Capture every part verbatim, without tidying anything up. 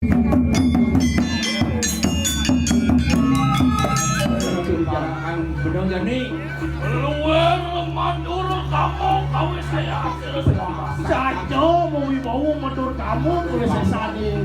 Bener jani. Luwih matur kamu kawis saya. Saja mawibawa matur kamu kawis sesane.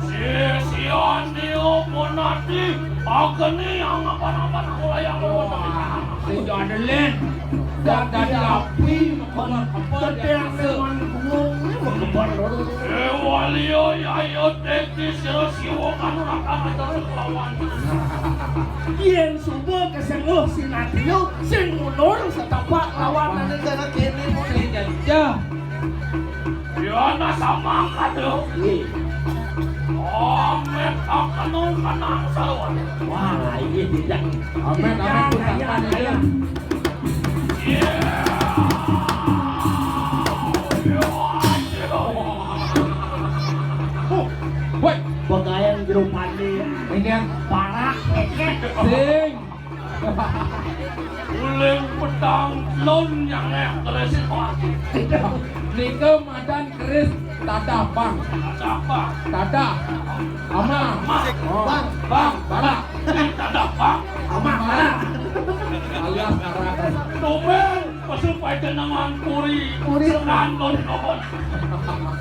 Sisian dia monati ageni anggapan-anggapan aku layang wonten. Sing adelin. Dadi api, kepala kepala. Teteang memang kuwung, ini menggebar, lho. Dewalia, yaya, teki, sira siwa, kanu, rakana, terus lawan. Yen suba kesenguh sinatria, sing mundur setapak lawanane kaya kene. Sing jajah. Ya, ana samangkat, lho. Nggih. Amet akan kanang sarwa. Wah, iya, tidak. Amet, amet, ya, putar ya, ya. Woi, pegayan jero pande. Ini yang parak, sing. Uling petang lon yang neh keris itu. Nika madan keris tadah bang. Tadah bang. Tadah. Ama. Ama. Oh. Bang. Bang. Barak. Tadah bang. Ama. Barak. Alias Barak. Domen. Pesu paite nangan puri. Puri. Sekan lon domen.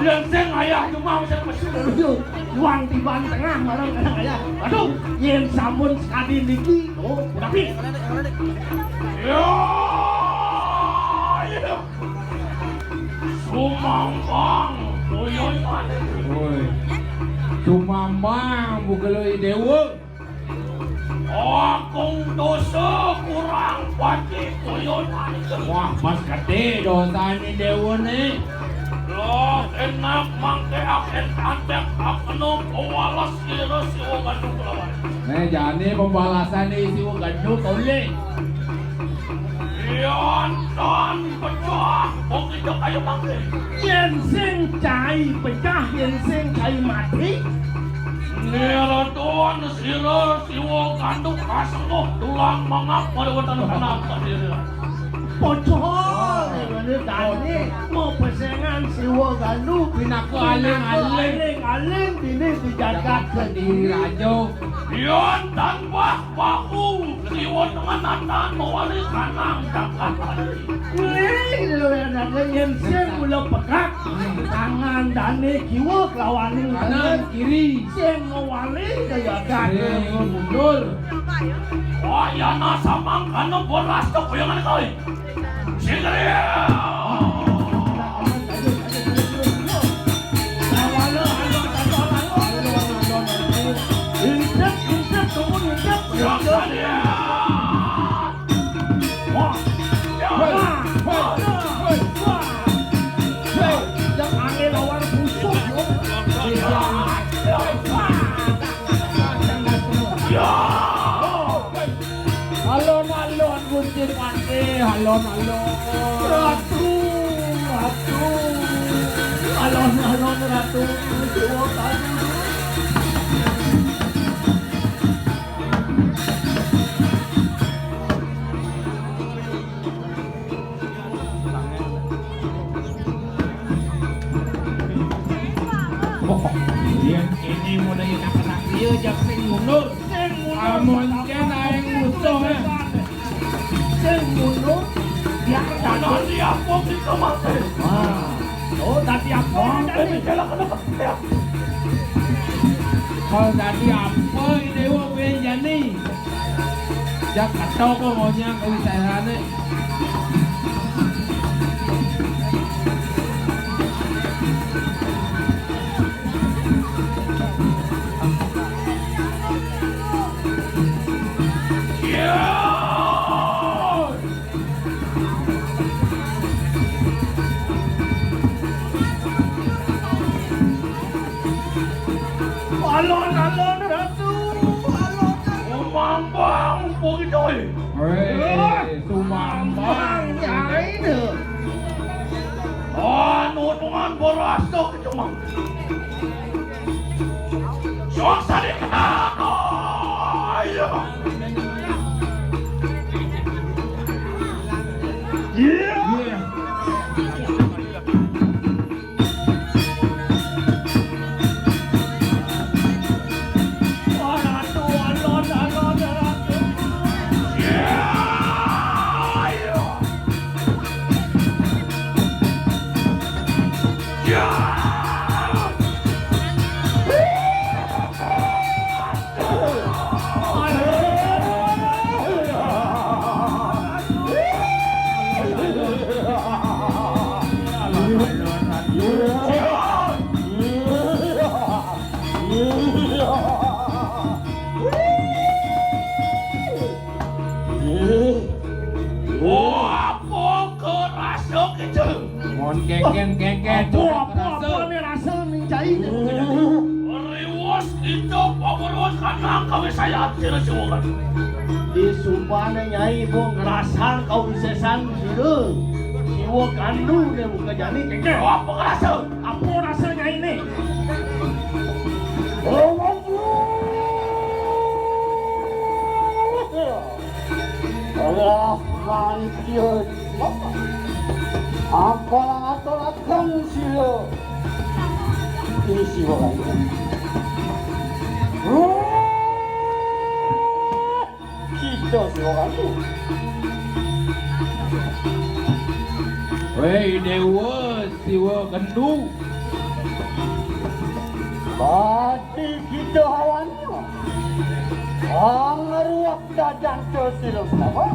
Yang sing ayah cuma bisa pesu. Lucu. Wang tiban tengah marang kadang ayah. Aduh, yen sampun sekadi niki, oh, tapi. Ya, ya. Sumambang, tuyul manik. Woi. Sumambang, bukan lo dewa. Agung dosa kurang pati tuyul manik. Wah, pas gede dosane dewa ne. Lo enak mangke aken antek akeno pewalas kira siwa gandum lawan. Nah, jane pembalasan iki siwa gandum oleh. Yen tan pecah, wong itu kayu mangke. Yen sing cai pecah, yen sing cai mati. Nira tuan sira siwa gandum kasengguh tulang mangap pada wonten penampak diri. Pocol, ngene dane, mau pesengan siwa gandum. Pinaka aling-aling. Aling-aling dini di jagat kediri raja. Yen tanpa paku, siwa dengan natan mawali kanang jagat. Wih, lho, yen sing mula pekak, tangan dane kiwa kelawaning kanan kiri. Sing mawali kaya jagat. Sing mundur. Wayana samangkana beras kebuyangan kowe. Sing keri. Intip, intip, tunggu, intip. Wah. Wah. Wah. Wah. Yang angin lawan busuk, yo. Wah. Ya. Alon-alon Gusti Patih, alon-alon. Ratu, ratu. Alon-alon ratu, Dewa Kali. Yen ini mulai kata satria, jak sing mundur. Sing mundur. Amun ken aing musuh, eh. Sing mundur, biar dadi apa kita mati. Wah. Oh, dadi apa? Wah, dadi jalan kena ketiak. Kalau dadi apa ini, wong, ben jani? Jak ketok kok ngonyang ke wisayane. Alon-alon, Ratu, alon-alon. Umambang, mumpung itu, eh. Weh, Sumambang. Nyai, deh. Anu, dengan beras, tuh, cuma. Sok, tadi. Ayo. Iya. Iya. Oh, apa kerasa kita? Mon kengken, kengken, apa, coba apa, kerasa. Apa nih rasa nih cai nih? Riwos kita, paweruh kanang kawisayan sira siwa kan. Disumpah nih nyai, bu, ngerasang kawisesan sira. Siwa kandu nih, buka jani kengken. Apa kerasa? Apa rasa nyai nih? Alah, mancil. Apalah aturaken sira. Ini siwa kan. Kita siwa kan. Wéh, Déwa, siwa kendu. Mati kita hawannya. Angruak dadang sesirem apa?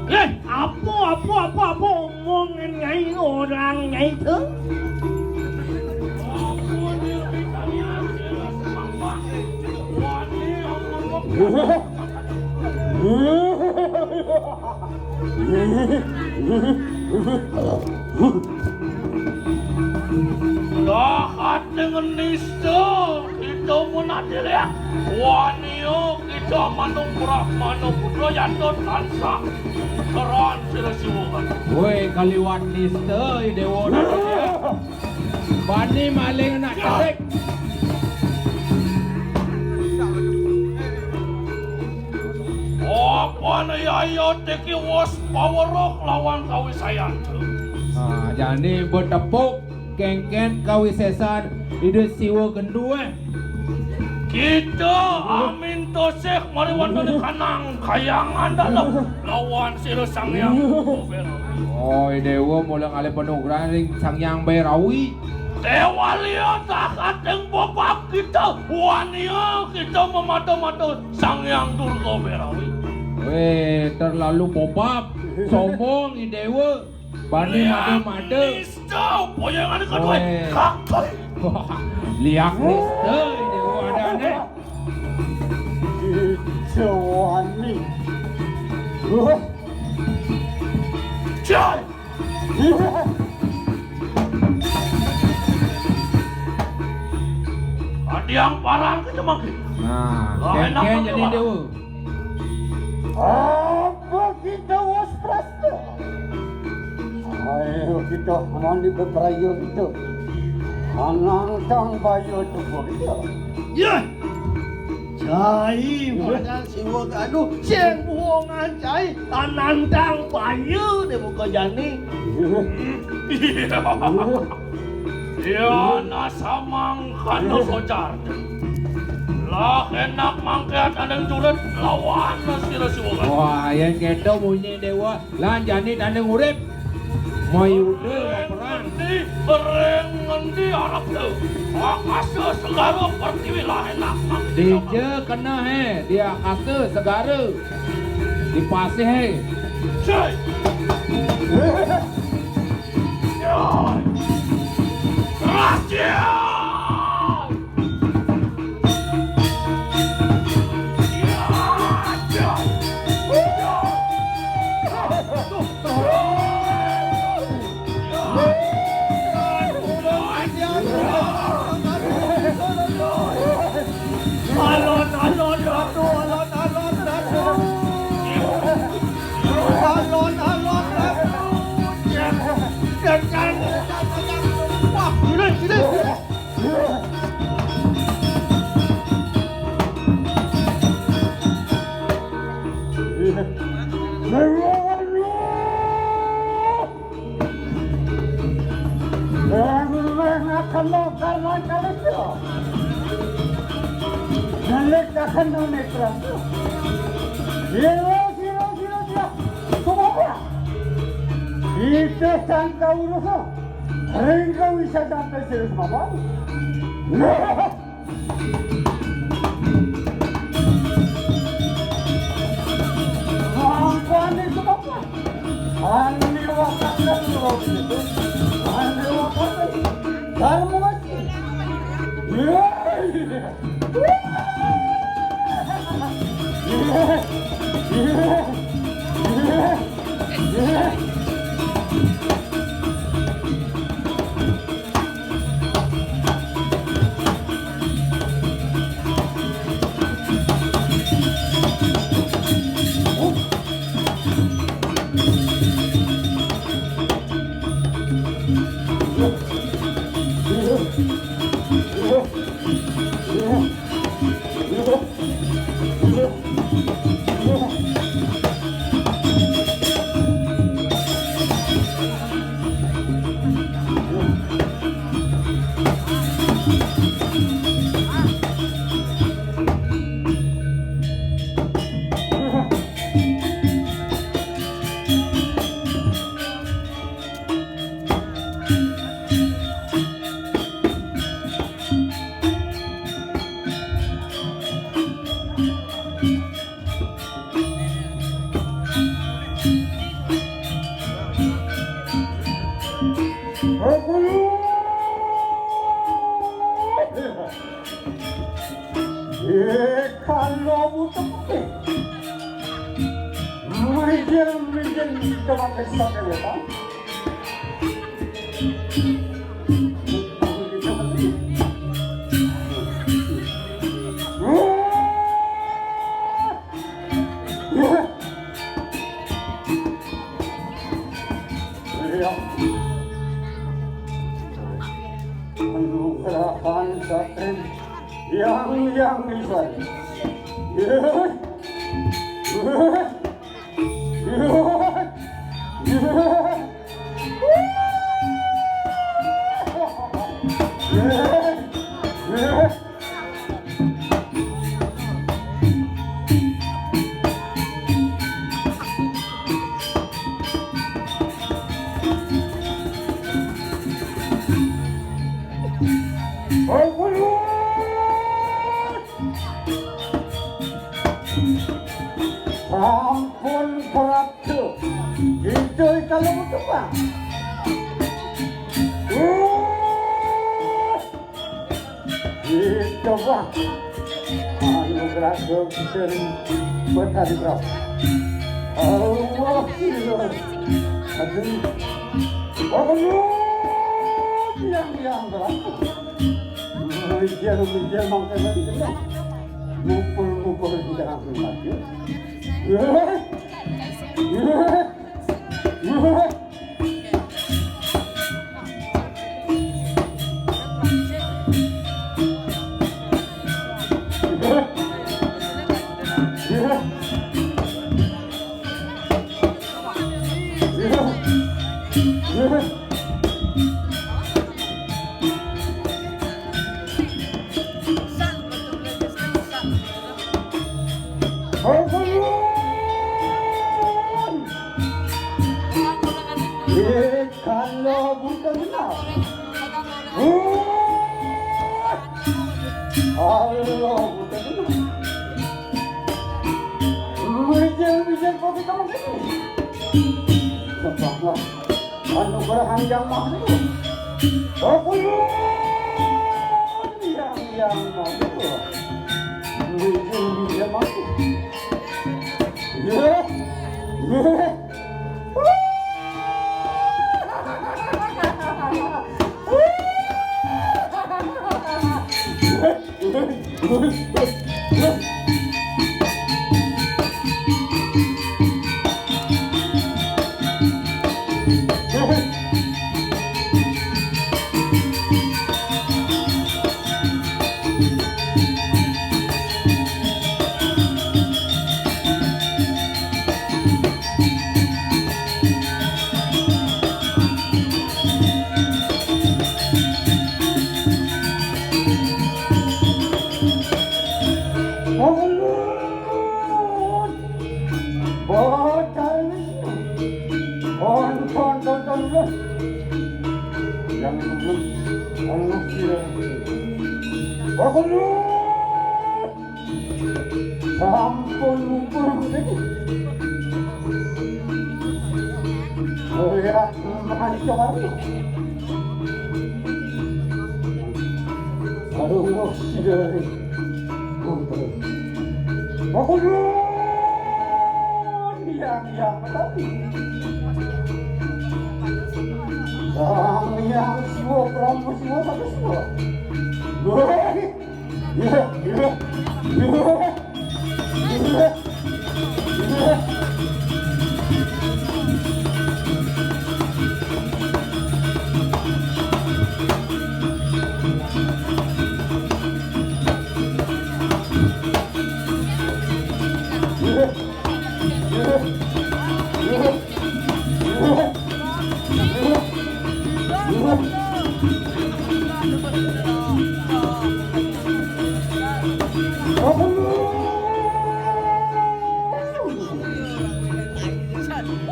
Eh, apa, apa, apa, apa omongan nyai orang nyai tu? Lah, dengan nista, kita menadil ya. Wania kita manung brahmana putra yata tansah. Keran sila siwa. Woi, kaliwat nista, i Déwa. Bani maling nak cedek. Apa nih ya, ya, teki wos paweruh lawan kawisayan. Nah, jani betepuk kengken kawisesan Ida Siwa Gendu, eh. Kita amin tosih mari wantah kanang kayangan dalam lawan sira Sang Hyang. Oh, Déwa mula ngalih panugrahan ring Sang Hyang Bhairawi. Déwa liya takat ing bobab kita, wania kita memata-mata Sang Hyang Durga Bhairawi. Wéh, terlalu bobab, sombong i Déwa. Bani mada-mada. Nista, boyongan kedua. Wéh. Kakak. Wah, liak nista ini, wah, ada aneh. Jawani. Wah. Jai. Adiang parang kita makin. Nah, wah, enak kengken makin, jadi wah. Déwa. Apa kita wos prasta? Ayo kita mandi beprayo kita. Anang tang bayo tubuh kita. Ya. Cai, padahal siwa gaduh, sing buongan cai, tanantang bayo deh buka jani. Iya. Iya, nasa mangkana sojar. Lah enak mangke ataneng juret lawan sira siwa. Wah, yén kéto munyi Déwa, lan jani tanding urip. Mayuda perang. Ring ngendi arep to? Akasa segara pertiwi lah enak mangke. Dija kena he, di akasa segara. Di pasih he. Cai. Alon, alon, ratu, alon, alon, ratu. Alon, alon, ratu. Jangan, jangan, jangan. Wah, ini, ini. Ora ngakeno karena kalih sira. Nalik kakeno netra. Sira, sira, sira, sira. Sumapa? Ite sang kaurusa. Ring kawisesan sira sumapa. Nah. Andi wakasan, andi wakasan. Darmo. Kalau butuh, mijil, mijil, coba besok ya, Pak. Iya. Anugerah Satria yang, yang Iban. Iya. Iya. Sampun, Prapta. Itu kalau coba. Uh, itu, Pak. Anugerah kebesar buat hari, Pak. Allah, iya. Aduh. Oh, yang, yang berapa? Mikir, mikir, makan, makan. Ngumpul-ngumpul di tengah rumah, ya. Kalau bukan benar. Allah bukan benar. Bijil, bijil, kopi kamu ini. Sebablah anugerah yang mahal. Aku yang, yang mahal. Bijil, bijil, mahal. Ya. Ya. Ulun. Bocah ini. Tonton, tonton, tonton. Yang ulun, ulun kira. Ulun. Sampun ngumpul ini. Aduh, aduh, aduh. Aduh, yang, yang, tapi. Yang, yang, siwa, Brahma, siwa, satu siwa. Woi.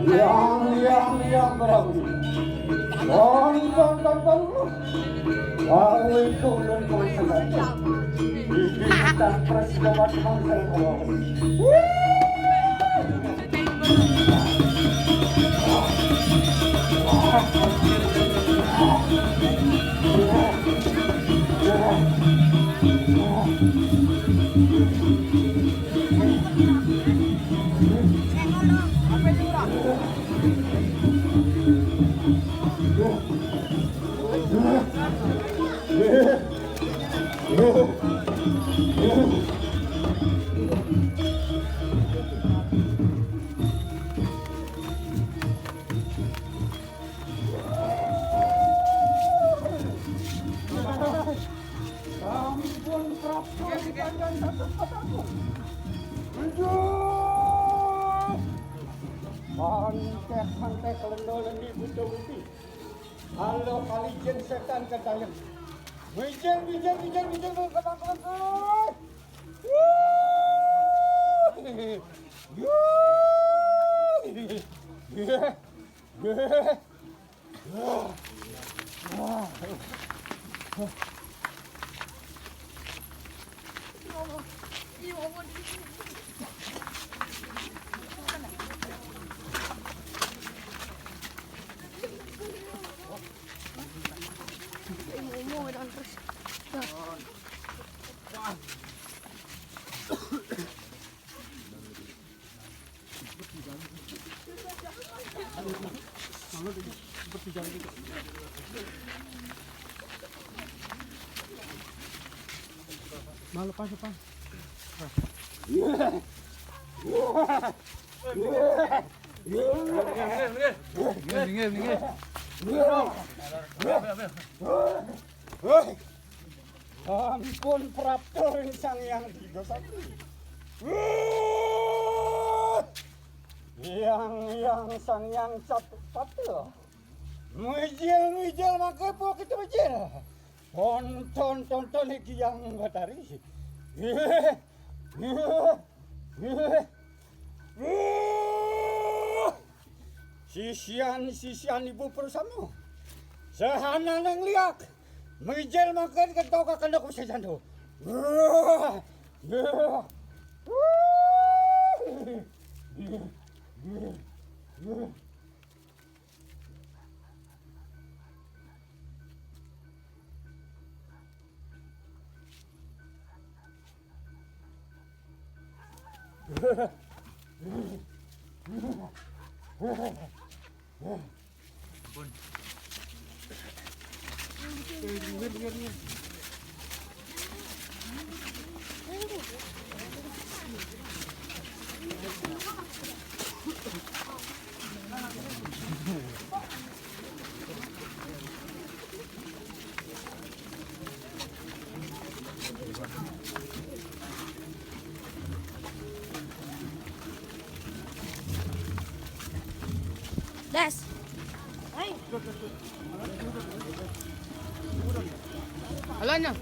Yang, yang, yang berlaku. Yang, yang, yang, yang. Lalu itu ulun pun sengaja. Di bintang persidangan mangsa. Sampun prapta di kandang satu padaku. Lanjut. Pantek-pantek, lendo-lendi, buto-buti. Halo kali jin setan kedayang. Mijil, mijil, mijil, mijil, mijil, kedang, kedang, kedang. Wuh. Wuh. Nah, lepas, lepas. Minggir, minggir, minggir. Hei, ampun prapta ring Sang Hyang Tiga Sakti. Wuh! Hyang, Hyang Sang Hyang Catur Pata. Mijil, mijil, mangke po kita mijil. Tonton, tonton iki Hyang Batari. Sisian, sisian ibu persama. Sahananing liak. Mijil mangke kento kakenduk sesando. Das. Halo, Nyang.